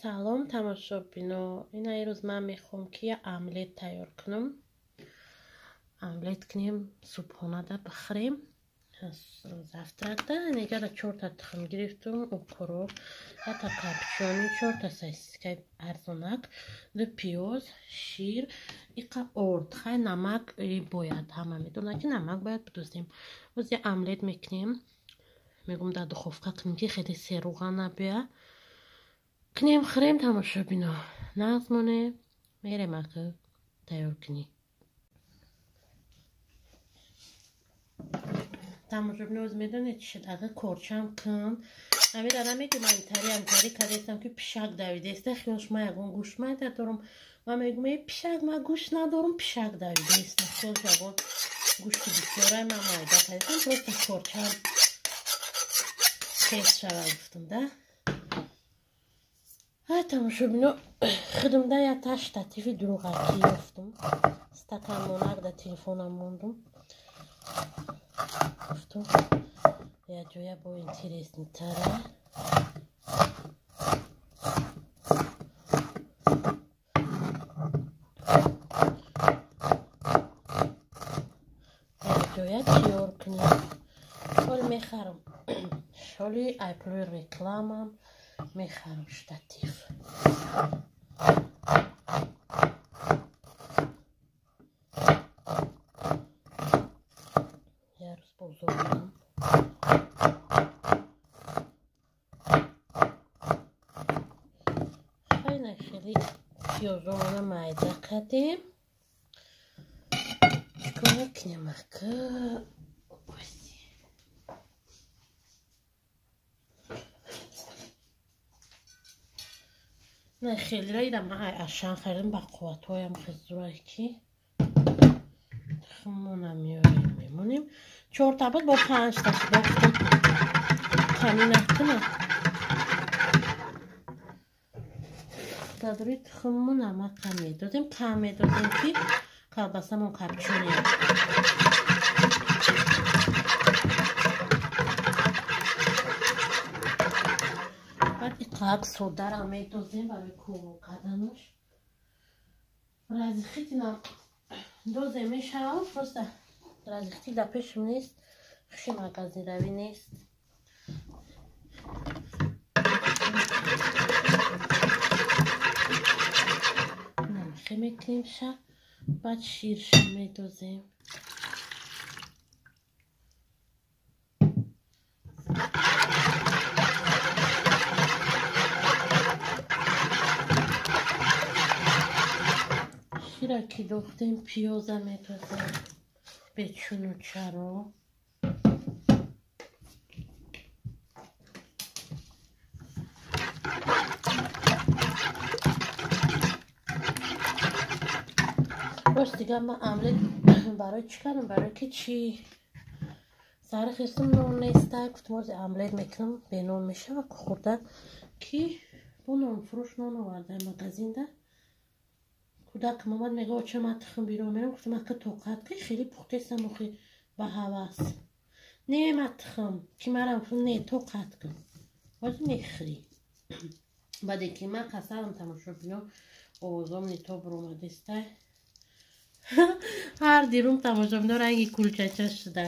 Салом тамошобино. Ина ирӯз ман мехоҳам ки я омлет тайёр кунам. Омлет кунем, субҳонада бихӯрем. Завтракда негара чорта тухм гирифтум, укроп, ята капчони, чорта сосиска арзонак, ду пиёз, шир, иқа орд. Хай намак бояд, ҳама медонад ки намак бояд бидозем. Боз я омлет мекунем. Мегум дар духовка кунем ки хеле серуға набояд. Кунем хӯрем тамошобино. Нағз моне, мерем акы тайёр кунӣ. Тамошобино оз медонед чӣ шуд? Ага корчам кун. Амира намегӯм амтари амтари кардестам ки пишак давидеста, хиёлш ма ягон гӯшт майда дорум. Ман мегӯм э пишак, ма гӯшт надорум, пишак давидеста. Хиёлш ягон гӯшти бисёрай ман майда кардестам, просто корчам тез шава гуфтум да. Ай тамошобино, худумда ята штативи дурӯғакӣ ёфтум. Стакан монак да телефонам мондум. Гуфтум, я ҷоя бо интереснитара. Я ҷоя тиёр кунем. Ҳол мехарам. Шоли айплои рекламам мехарам штатив. Я рӯз бозор мерам. Хайна хеле пиёзомона майда кардем. Чикор мекунем ака? Не хеле ира ман ашан харидам ба қувватҳоям хизурае ки тухмона меорем мемонем. Чорта буд бо панҷта бофтам. Камӣ накунам. Дадори тухму намака медодем, кам медодем ки колбасамон капчоне. Иқак содара медозем барои кӯво карданаш. Разихитинам дозем мешавам, просто разихити дар пешам нест, хуши магазинравӣ нест. Намихе мекунемша, баъд ширша медозем. Шира ки дохтем, пиёза медозем бечуну чаро. Рост дигар ман омлет барои чӣ кардам? Барои ки чӣ сари хестум нон неста, гуфтум ози омлет мекунам, бенон мешава хӯрда ки бо нонфурӯш нон оварда магазинда. Кӯдакам омад мега оча ман тухм бирон мерам, гуфтам ака тоқат ки хеле пухтестам охи ба ҳавас. Не ма тухм ки марам гуфтам не тоқат кун. Ҳозир мехӯрӣ. Баъде ки ман касалам тамошобино, овозом нито биромадестай. Ҳар дирум тамошобино ранги кулчача шуда.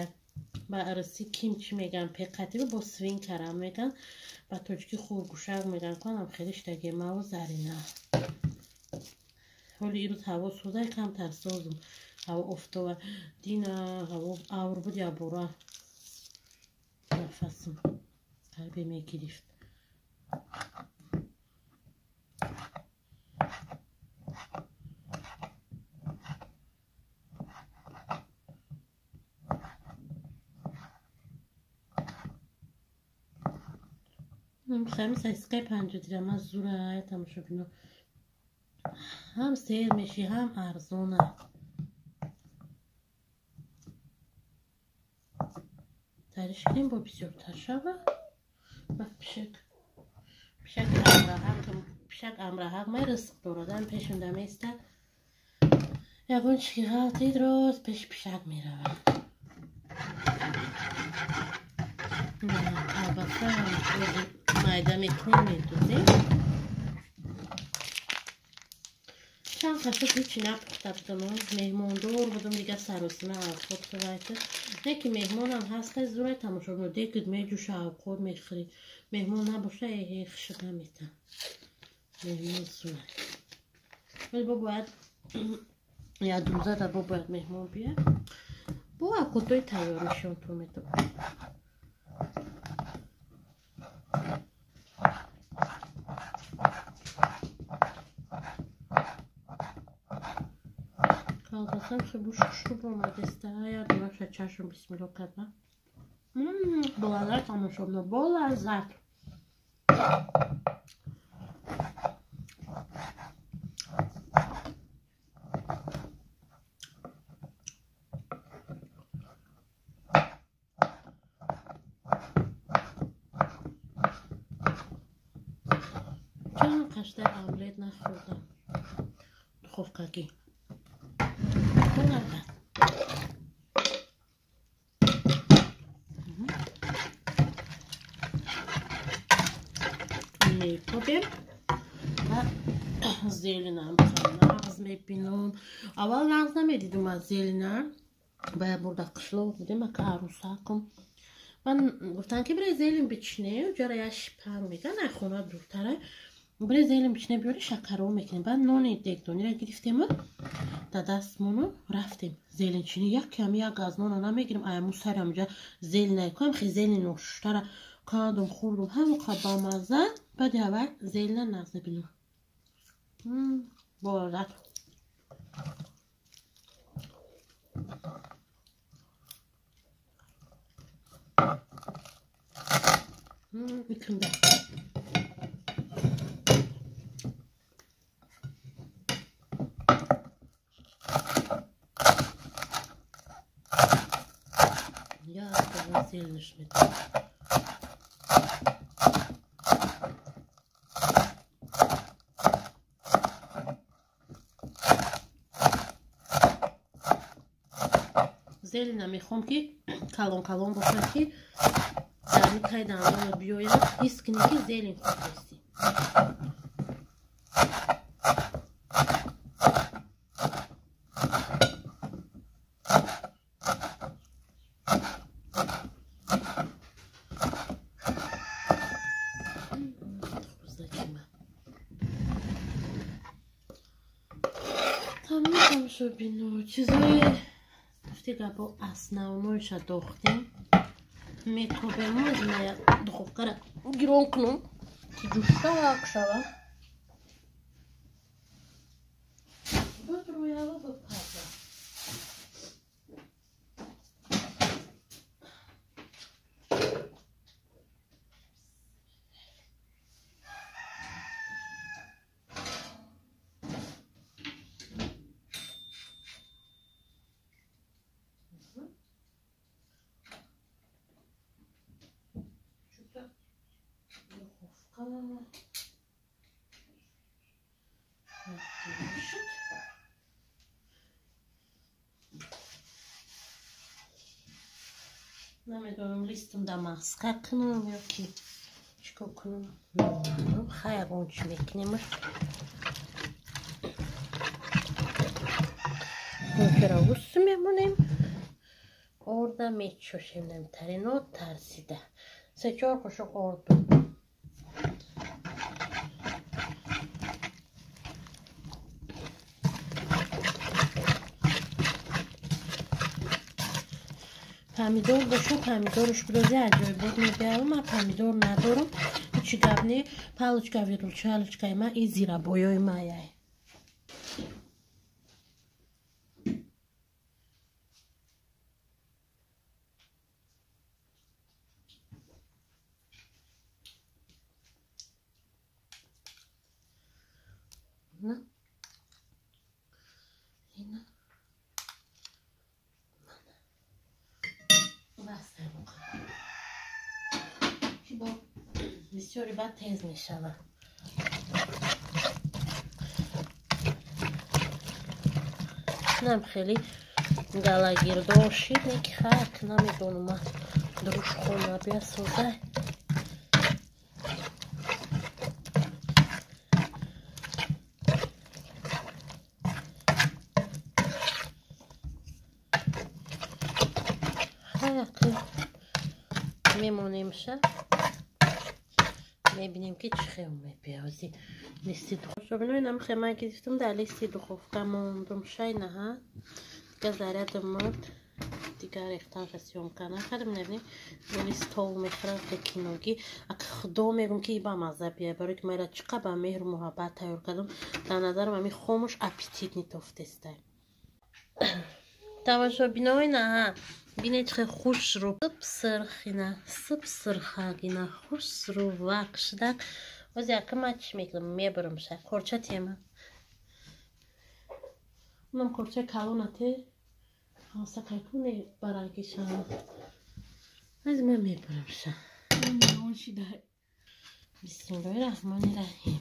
Ба арси ким чӣ меган, пеқатиби бо свинкарам меган, ба тоҷикӣ хургӯшак меган, конам хеле штагемаву зарина. Ҳоли ирӯз ҳаво сӯзай камтар созум. Ҳаво офтова. Дина ҳаво авр буд ябора. Нафасам қалбе мегирифт. Ҳами сосискаи 50 дирама зура тамошобино. Ҳам сер меши, ҳам арзона. Тариш кунем бо бисёртар шава. Пишак. Пишак амраҳак, амраҳак май ризқ дорад, пешунда места. Ягон чӣ ғалтид рост пеши пишак меравад. Колбаса майда мекунем, медозем. Чанд қашуқ ҳечи напухта будам, меҳмондор будам, дигар саросима авқот хӯрайта. Не ки меҳмонам ҳаста, зурай тамошо декид меҷӯша авқот мехӯрӣ. Меҳмон набоша, эҳе хушук намета. Меҳмон зурай. Вале бо бояд як рӯза да бо бояд меҳмон бияд. Бо авқотҳои тайёр нишонтон метавон. Колбасам хеле хушрӯ омадеста. Як дунаша чашм бисмилло карда. Болаззат тамошобино, болаззат. Чанд қаштай омлет нахӯрдам. Духовкагӣ. Мекобем ва зелинам нағз мебинам. Аввал нағз намедидум аз зелина. Ба як бор дар қишлоқ будем, ака арӯсакам. Ман гуфтанд ки бирай зелин бичине, ҷара як шипар меган, ай хона дуртара. Бирай зелин бичине биёри шакаро мекунем. Баъд нони дегдонира гирифтему дар дастмону рафтем зелинчинӣ. Як ками як аз нона намегирем, аяму сари амҷа зелина кам хе зелин ношуштара кардум, хӯрдум, ҳамон қад бамазза. Баъди аввал зелина нағз мебинам. Болаззат. Мекунда. Я зелинаш метавонам. Зелина мехоҳам ки калон калон бошад, ки дар тай дандонат биёяд, ҳис кунӣ ки зелин хӯрдастӣ. Тамом тамошобино, чизои гуфти гапо основнойша дохтем. Мекобему аз мая духовкара гирон кунум ки ҷӯшак шава. Бадроява бипаза. Намедонам листам да маска кунам ё ки чикор кунам. Намедонам. Хай ягон чӣ мекунемаш. Мункира ус мемонем. Орда мечошем намтарино тарсида. Се-чор қошуқ орд. Помидор боша, помидорш бидози аҷоибот мебиявам. Ман помидор надорам. Ҳечи гап не. Палочка виручалочкаи ма и зирабоёи маяй. На. Ина. Бисёри баъд тез мешавад. Нам хеле галагирдор шид, не ки хак намедонам ман дуруш хона биасозай. Хай ақл мемонемша. Мебинем ки чӣ хел мебиёзи. Листи духовка. Инам хема гирифтам дар листи духовка мондум шайнаҳа. Дигар зарядам мурд. Дигар рехтанша съёмка накардам. Набинем роли стол мехӯрам киноги. Ак худо мегум ки ба мазза бия. Барои ки майра чӣ қадр ба меҳру муҳаббат тайёр кардам. Дар назарам ҳамин хомӯш аппетитный тофтестай. Тамошобинои наҳа. Бинед чӣ хел хушрӯ сипсирхина, сипсирхагина, хушрӯ вақ шудак. Оз яка ман чӣ мекунам? Мебарам ша. Корча тема. Унам корча калона те. Ҳавса кайкуне барангиша. Аз ман мебарам ша. Бисмиллоҳи раҳмони раҳим.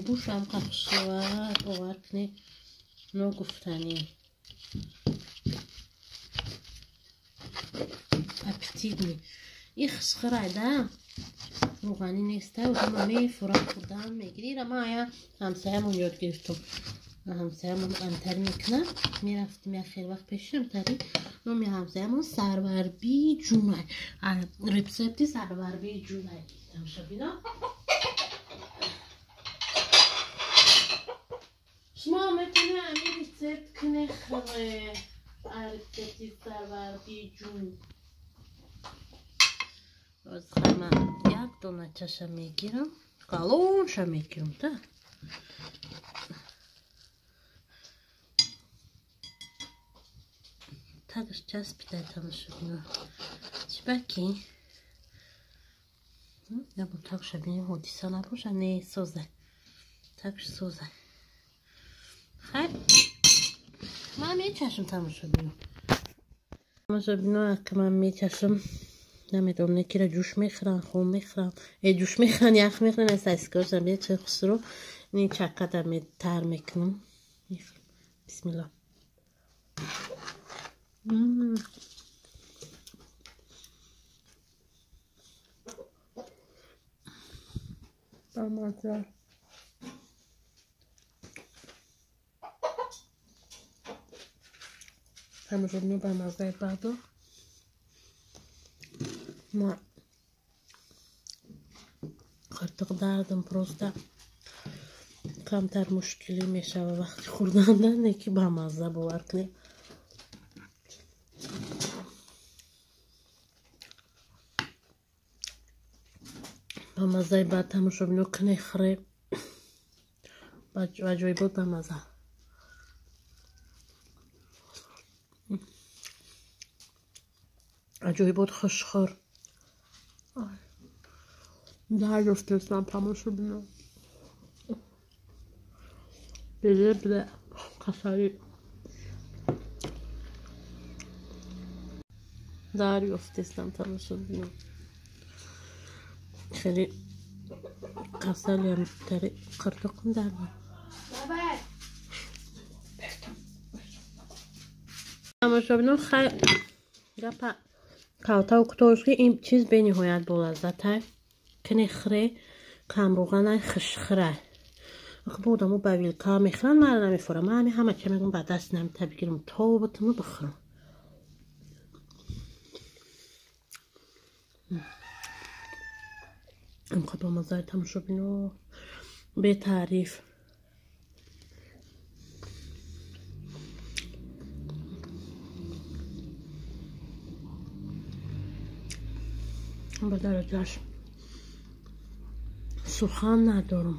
Бушам қахшува бовар кунед ногуфтанӣ. Аппетитный. И хушхӯрай да? Рӯғанӣ неста, ҳама мефурам хӯрдан мегирӣ. Ира ман ая ҳамсаямон ёд гирифтум. Ҳамсаямон амтарӣ мекунад. Мерафтим як хел вақт пеши амтарӣ. Номи ҳамсаямон Сарварби Ҷумай. Рецепти Сарварби Ҷумай. Тамошобино. Шумо метавонед ҳамин рецепт кунед хӯре. Рецепти Сарварби Ҷум. Боз ҳама як дона чаша мегирам. Калонша мегирам, да? Тагаш часпидай тамошобино. Чӣ баки? Ябо тагша бинем ҳодиса набоша? Не, созай. Тагш созай. Хай, ман мечашам тамошобино. Тамошобино, ака ман мечашам. Намедонам, некира ҷӯш мехӯранд, хом мехӯранд. Ҷӯш мехӯранд, ях мехӯранд, аз сосискаҳошам бинед чӣ хусрӯ. Ин чаккада тар мекунам. Мехӯрам. Бисмиллоҳ. Бамаза. Тамошобино ба маззаи баъдо. Ма қиртиқ дардам просто камтар мушкилӣ мешава вақти хӯрданда, не ки ба мазза бовар кунед. Ба маззаи баъд тамошобино кунед хӯре. Ва ҷойбод ба мазза. Аҷоибот хушхӯр. Дарёфтестам тамошобино. Безе буда касалӣ. Дарёфтестам тамошобино. Хеле касалиам тари қиртоқам дармад. Тамошобино хай гапа калтау кутош ки ин чиз бениҳоят болаззатай. Кане хӯре камрӯғанай хушхӯрай. Ах бо одамо ба вилка мехӯранд, мара намефурам. Ман ҳами ҳама ча мегӯм ба даст намита бигирам, то бутуму бихӯрам. Амқа ба маззаи тамошобино бетаъриф. Ба дараҷааш сухан надорам.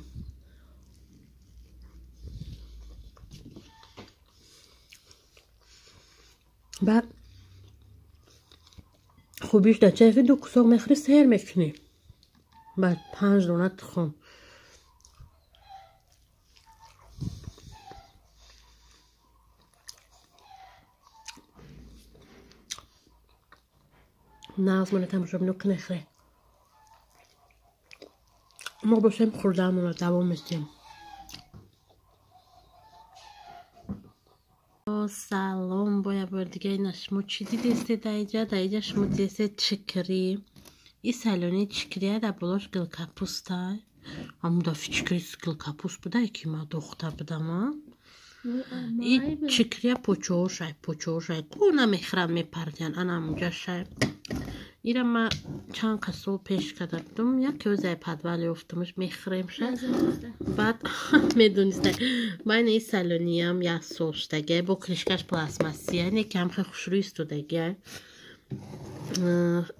Баъд хубиш дар чае ки ду кусок мехӯрӣ сер мекунӣ. Баъд 5 дона тухм. Нағз моне тамошобино кунед хӯре. Мо бошем хӯрданамонро давом медиҳем. Салом бо як бори дига ина шумо чӣ дидестед дар инҷа? Дар инҷа шумо дидестед чикрӣ. И салони чикрия дар болош гилкапустай. Ҳамун дафъи чикри капуст буда, ки ма духта будам. И чикрия почоошай, почоошай. Ку намехӯранд, мепардиянд. Ана ҳамунҷа шай. Ира ма чанд қа сол пеш карда будум. Яке ӯзай подвал ёфтумш, мехӯремша. Баъд медониста. Байна и салониям як сол шудагиай, бо крышкаш пластмассия, не ки ҳам хеле хушрӯ истодагиай.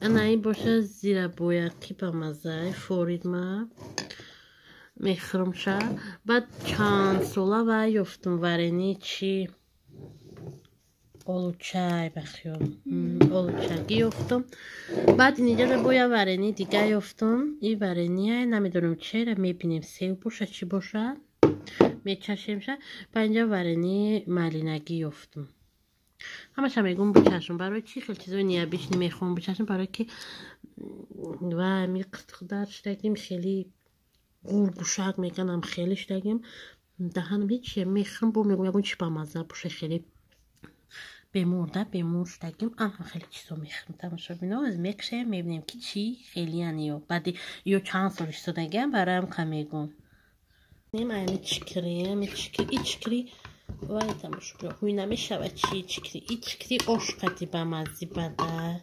Ана ин боша зирабояки ба маззаи форид ма мехӯрмша. Баъд чанд сола вай ёфтум варени чи олучай бахёл олучагӣ ёфтум. Баъд инҷода бо я варени дига ёфтум. И варения намедонам чера, мебинем сев боша чӣ боша, мечашемша. Ба инҷа варени малинагӣ ёфтум. Ҳамаша мегӯм бичашм. Барои чӣ хел чизои необычный мехоҳам бичашм? Барои ки ва ми қитқдар шудагим, хеле ғургӯшак мекунам, хеле шудагим. Даҳанам ҳеч мехӯрам, бо мегӯм ягон чӣ бамазза боша, хеле беморда бемор шудагим. Ана хеле чизо мехӯрам. Тамошобино, аз мекушаем, мебинем ки чӣ хелиян ё баъди ё чанд сол истодагиам, бароям ка мегӯм. Ами чикри, ами чикри, и чикри вай тамошобино ҳуй намешавад чи чикри, и чикри ош қати бамаззи бада.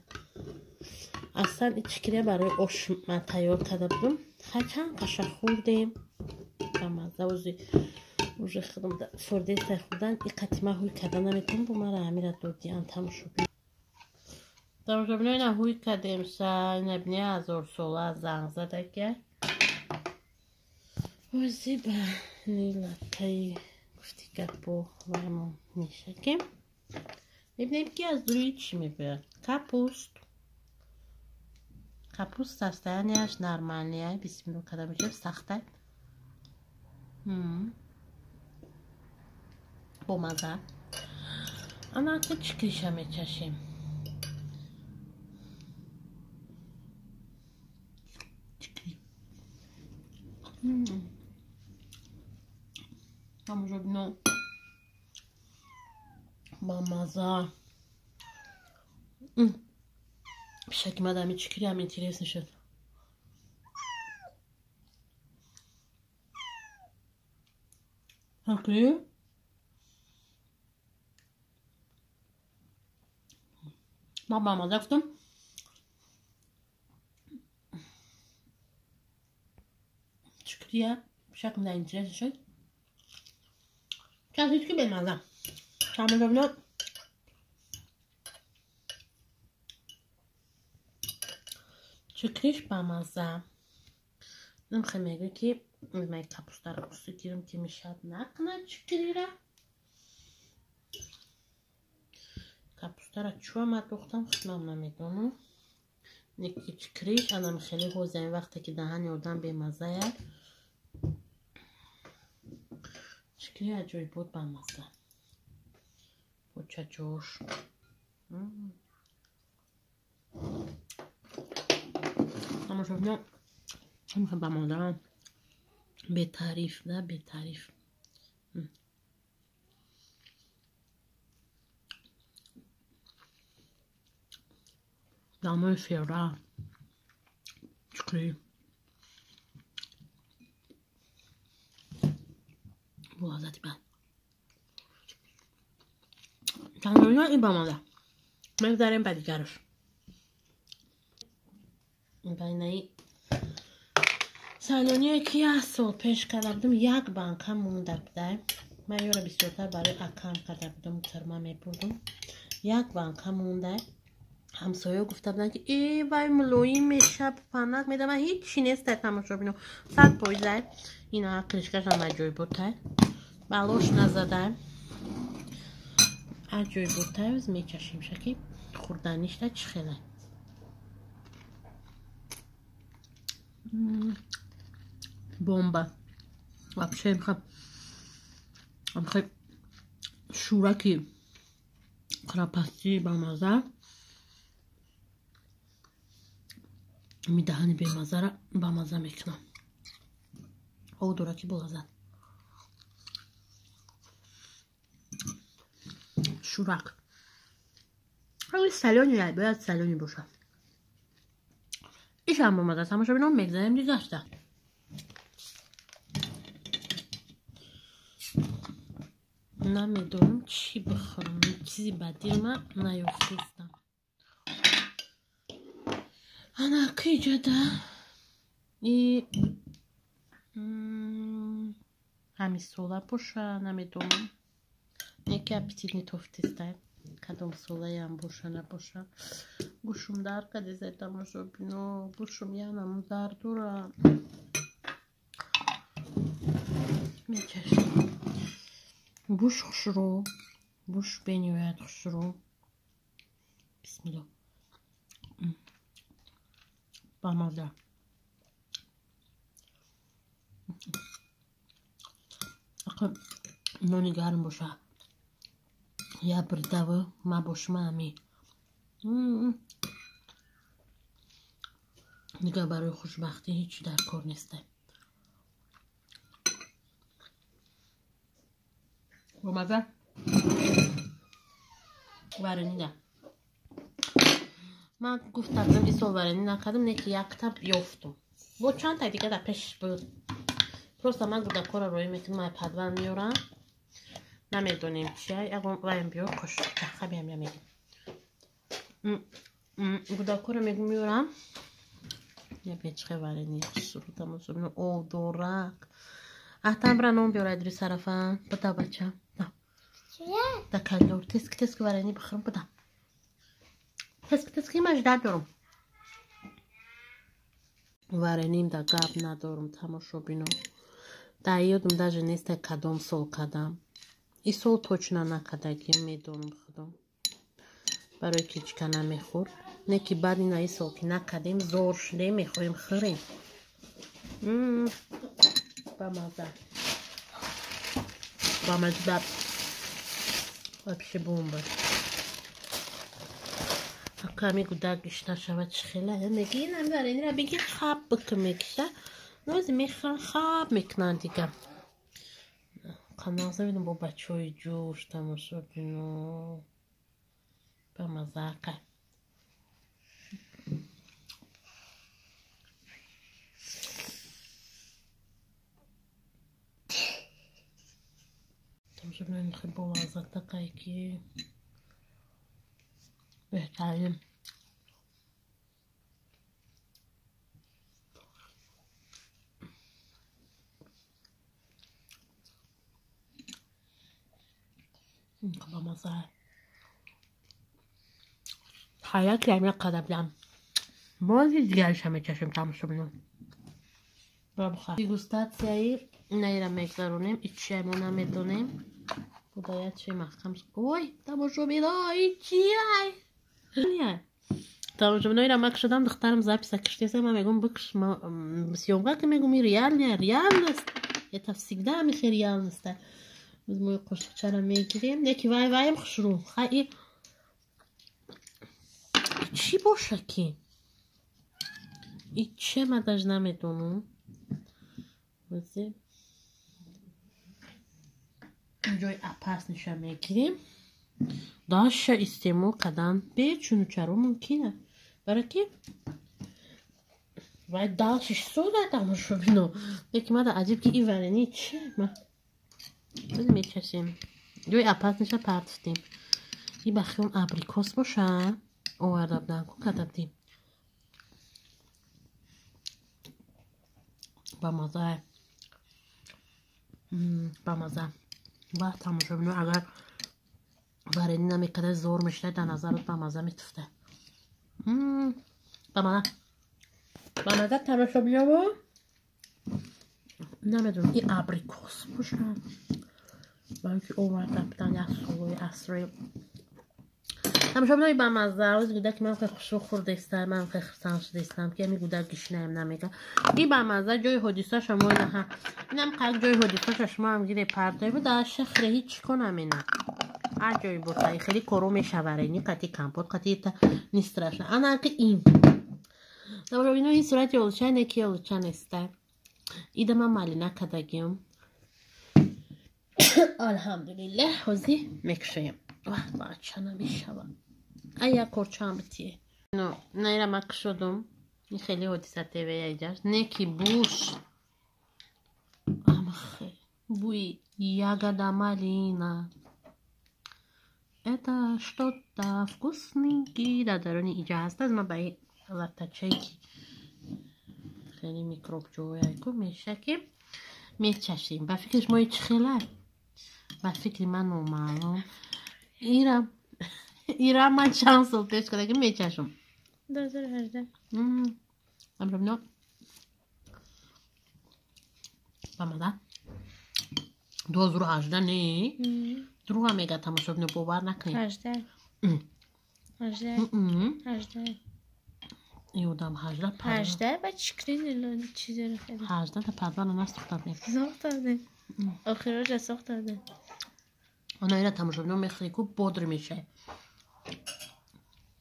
Аслан и чикрия барои ош ман тайёр карда будум. Хай чанд қаша хӯрдем бамазза. Ози уже худам фордестай хӯрдан и қати ман ҳуй карда наметавонам, бо мара ҳамира додиам тамошобино. Тамошобино, ина ҳуй кардем ша, ина бини ҳазорсола занг задагиай. Ози ба латтаи гуфти гапо ваймон мешакем. Мебинем ки аз рӯи чӣ мебояд. Капуст. Капуст состоянияш нормальный. Бисмилло карда мешавад, сахтай. Бомаза. Ана ки чикриша мечашем. Чикри. Тамошобино бамаза. Пишаки мадами чикриам интересно шуд. Окей. Ма бамаза гуфтам. Чикрия пишакам да интересно шуд. Чашички бемаза. Тамошобино, чикриш бамаза. Намхе мегӯ ки май капустаро пусти гирам ки мешавад накунад чикрира. Капустара чӯ ма духтам, худмам намедонам. Неки чикриш анам хеле ҳозаин вақте ки даҳани одам бемаззая. Чикри аҷоибот бамазза. Бо чачош. Тамошобино, бамаза. Бетариф, да, бетариф. Дамои фера. Чикри. Бо лаззати бад. Тамошобино, ин бамаза. Мегзарем ба дигараш. Байнаи салоние ки як сол пеш карда будум, як банка монда буда. Ман ёро бисёртар барои акам карда будум, тирма мебурдум. Як банка монда. Ҳамсоё гуфта буданд ки э вай мулоим мешавад, панак медам. Ман ҳеҷ нестай тамошобино. 100%. Ина крышкашам аҷоиботай. Балош назадай. Аҷоиботай. Оз мечашимша ки хӯрданишта чӣ хелай. Бомба. Вообще амхе шӯраки крапасти бамаза. Ми даҳани бемаззара бамазза мекунам. Об дора ки болаззат. Шӯрак. Солёный бояд солёный бошад. Ишам бомаза. Тамошобинон, мегзарем дигашта. Намедонам чӣ бихӯрам, чизи бадил ман наёфтистам. Ана киҷада и ҳамисола боша, намедонам. Неки аппетит нетофтистай. Кадом солаям боша набоша. Гӯшум дард кардесай, тамошобино. Гӯшум янам дард дора. Мечашам. Буш хушрӯ, буш бениҳоят хушрӯ. Бисмилло. Бамаза. Нони гарм боша. Я бирдаву ма бошма ами. Дигар барои хушбахтӣ ҳеҷ дар кор нестай. Бомаза. Варенида. Ман гуфтам ин сол варени накардам, не ки якта ёфтум. Бо чанд та дига дар пеш буд. Просто ман гудакора роӣ мекунам, ай падван меорам. Намедонем чия, ягон ваем биёр қошуқча, хабиам я мегим. Гудакора мегум меорам. Я бечхе варени хушрӯ тамошобино, об дорак. Ахтам бира нон биёр айдри сарафан. Бада бача. Да каллор теск теск варени бихӯрам бада. Теск теск имаш дорум. Вареним да гап надорум тамошобино. Да ёдум даже нестай кадом сол кадам. И сол точно накардагим, медонам худом. Барои ки ҳечка намехӯрд. Не ки баъд ина и сол ки накардем, зор шудем, мехоҳем хӯрем. Бамаза. Бамаза. Вообще бомба. Аками гудак гишна шава чӣ хела. Меги инам варенира бигир хаб бикун мекиша. Нози мехӯран хаб мекунанд дига. Қанағза бинам бо бачаҳои ҷӯш тамошобино. Бамазақа. Тамошобино ин хеле бомаззатақай ки беҳтарин. Бамаза. Ҳаят ямя қадабдам. Бози дигарша мечашем тамошобино. Дегустатсияи наира мегзаронем, ичия мо намедонем. Бояд чи маҳкам. Ой, тамошобино, ичияй. Тамошобино ира ма кушодам, духтарам записа киштеса, ма мегум бикш, съёмка ки мегум и реальная реальность. Это всегда михе реальность. Мои қошуқчаро мегирем. Неки вай ваем хушрӯ. Хай чӣ боша ки? И че ма даже намедонам. Ози ҷои опасниша мегирем. Даша истеъмол кардан бечуну чаро мумкин аст. Барои ки вай далшиш сода тамошобино. Неки мада аҷиб ки и варени чи ма мечашем. Ҷои опасниша партофтем. И ба хиён абрикос боша оварда будам, ку карда будем. Бамаза. Бамаза. Ва тамошобино агар варени намекарда зор мешуда, дар назарот бамаза метуфта. Бамаза. Бамаза тамошобино. Намедонам и абрикос боша. Барои ки оварда будан як солои асри. Тамошобинои бамаза, оз гудаки ман хеле хушрӯ хӯрдестам, ман хеле хурсанд шудестам, ки ҳамин гудак гишнаем намега. И бамаза ҷои ҳодисаша мо инаҳа. Инам қак ҷои ҳодисаша шумо ҳам гире партои буда, шахре ҳеҷ чӣ конам ина. Аҷоиб бота, хеле коро мешаварени, қати компот, қати та не страшно. Ана ки ин. Тамошобино ин сурати олуча не ки олуча неста. Ида ман малина кардагиам. Алҳамдулиллаҳ, ҳозир мекушоем. Вах, бача намешава. Ай як корчаам битие. Наира ма кушодум. Ин хеле ҳодиса ТВ иҷаш. Не ки буш. Амахе. Буи. Ягода малина. Это что-то вкусненький. Дар даруни иҷа ҳаст. Аз ман ба ин латтачае, ки хеле микробҷояку меша, ки мечашем. Ба фикри шумо чӣ хела? Ба фикри ман номаълум. Ира ман чанд сол пеш карда, ки мечашам. 2018. Тамошобино, бамаза. 2018 не, дурӯға мега, тамошобино, бовар накунед. 18. 18. 18. Ёдам 18. 18 ба чикрин чизеро хеле. 18 та падвана насохтадем. Сохтадем. Охироша сохтадем. Ана ира, тамошобино, мехӯри ку, бодр мешавӣ.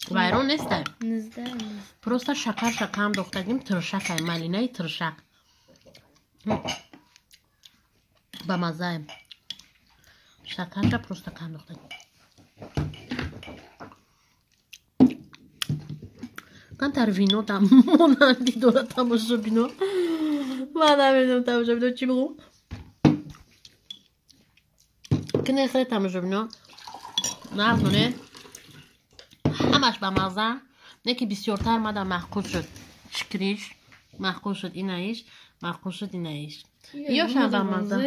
Вайрон нестай. 19. Просто шакарша кам дохтагим, тиршакай, малинаи тиршак. Ба маззаем. Шакарша просто кам дохтагим. Камтар вино там монанди дора, тамошобино. Ман намедонам, тамошобино, чӣ бигӯм. Кинехре, тамошобино. Нағз моне. Ҳамаш ба мазза. Не ки бисёртар мада маъқул шуд. Шикриш, маъқул шуд инаиш, маъқул шуд инаиш. Ёшам ба мазза.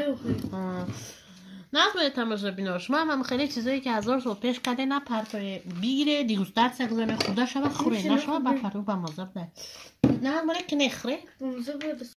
Нағз моне, тамошобино. Шумо ҳам хеле чизое, ки ҳазор сол пеш карде, напартое. Бигире, дегустатсия гузаре, худа шава, хӯре, нашава, бапартое, ба мазза буда. Нағз моне, кинехре. Бамаза буд.